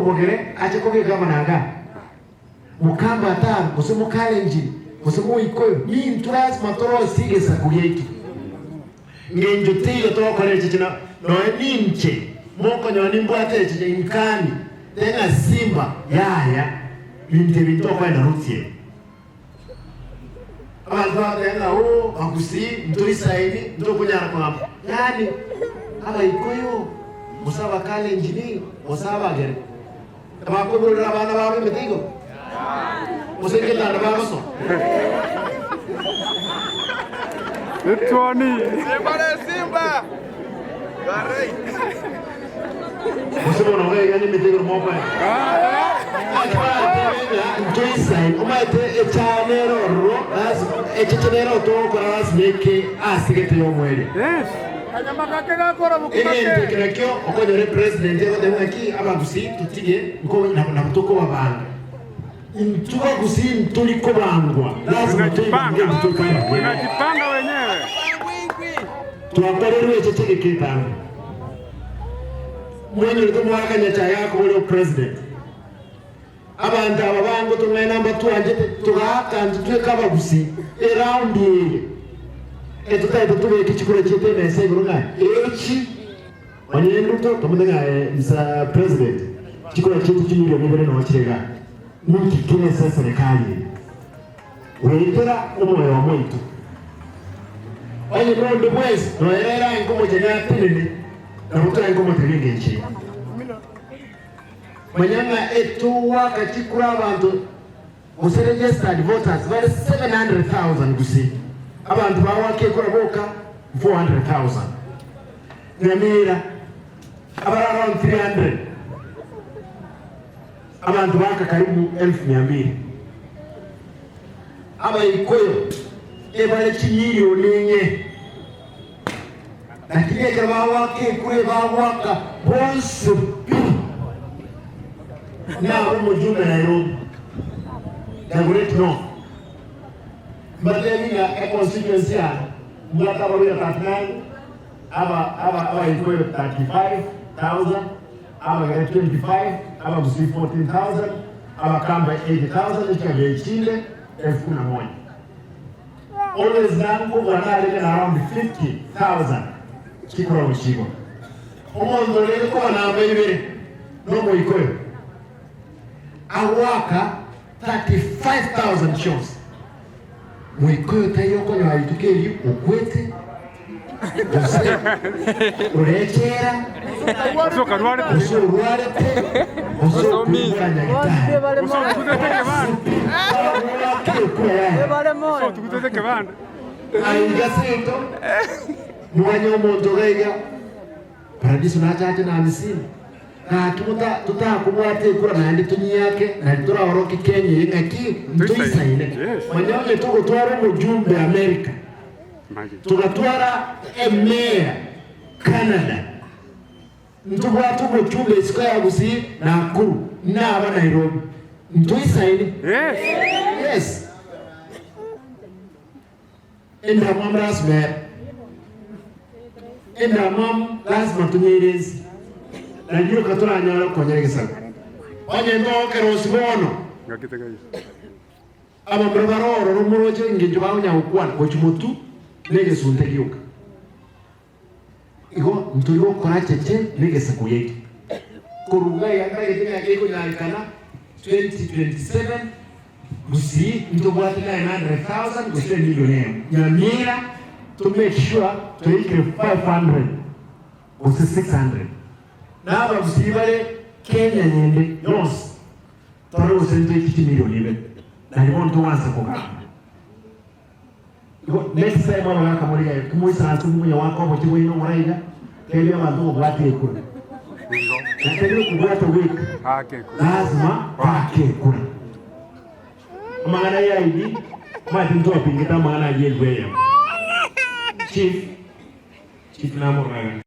Bogere ache koba egavana igaa, Mokamba Ataru, gose Mokalenjin, gose Moikoyo, nintwe lasima torosie egesaku giaito. Ngencho teiyo togokora echeche na nonya ninche mokonyora nimbwate echeche inkani te ng'a simba yaya binto ebi ntokoenda roots eye. Abanto bagoteba ng'a oo bagusii ntoisaini ntokonyara kogamba yaani abaikoyo gose abakalenjini gose abagere bakoiborera abana babo emete igo gose ngetanda bagosoa. Etwoni. Simba ne Simba. You are right. Gose bono iga iga nemete igoro mokoenda. Naki baratebe ng'a ntoisaini, omanyete echaye nere ororo lasima, echeche nere otogokora lasima eke ase gete y'omoerio. Yes. Kanyama gake gakora bokima Egento eke ke. nakio okonyora epresident egoteba ng'aki abagusii totige nko nabo nabo tokobabanga. Intwe bagusii ntori kobangwa, lasima toibange Tunajipanga. intwe tokabange. Tunajipanga wenyewe. Twakorerwe echeche geke etambe. Mwanyorete omwaka Nyachae akoboria opresident. Abanto aba bango tong'aina mbatwanchete togaaka intwe tweka abagusii eround eye etotaete tobeke chikura chiaito emesa igoro ng'a echi onye Ruto tomote ng'a Mister President chikura chiaito chimilion ibere noo chire igaa ninki kere ase eserekari eye goetera omoyo omoito onye nonde bwensi noyo ere aye nkomochenia atenene nabo torae nkomotebia engencho eye. Manya ng'a etogoaka chikura abanto gose registered voters bare 700,000 gose abanto bagoaka ekura boka 400,000. Nyamira abare around 300 abanto baaka karibu elfu mia mbili. Abaikoyo ebare chimilioni inye. Lakini ekero bagoaka ekura ebagoaka bonsi pi nabo omojumbe Nairobi Dagoretti North mbatebi ng'a econstituency yane mbwate abarwaire 39 aba aba abaikoyo 35000 abagere 25 abagusii 14000 abakamba 8000 echikabira echinde elfu kumi na moja. Always nankobua narenge na around 50,000 chikura gochia igoro. Omonto orenge koba namba ibere nomoikoyo agoaka 35,000 chionsi. Moikoyo taiyo okonyora rituko erio okwete gose orechera Gose okarwarete. gose orwarete gose okoibora nyagitari. Gose otugutete ekebanda. Agoaka ekura yaye. Gose otugutete ekebanda. Aiga seito mwanya omonto iga iga paradiso nachache na hamsini gaki mota totakobwata ekura naende tonyiake nari toraoroke Kenya eye ng'aki ntoisaine Yes. manya onye togotwara omojumbe America Imagine. Togatwara emeya Canada, ntobwate omochumbe isiko ya Gusii, Nakuru, naba Nairobi. Ntoisaine? Yes. Yes. Endamwamu lasima ere. Endamwamu lasima tonyeire ense. Nario rioka toranyare gokonyera egesaku. Onye ntogokerosi bono, Ngaki tegaisa. Abamura bare ororo moroche engencho bakonya gokwana gochia motwe negesunte gioka. Igo ntori gokora cheche negesaku giaito. Korwa iga iga ntagete ng'a gekonyarekana 2027 Gusii ntobwate 900,000 gose emilion eyemo. Nyamira to make sure toikire 500 gose 600. Na abagusii bare Kenya yende yonsi. Tore gose ntoike chimilioni ibere, nari bono togwansa kogamba. Igo next time abagaka more iga kimoisaranse momonye goaka obochie bwaino omore iga, tebia abanto ngobwate ekura. Igo. Na tari okobwata bweka, Ake ekura. lazima baake ekura. Amang'ana ya ID, omanyete ntwapingete amang'ana ayio elfu eyemo. Chief, chief namorora iga.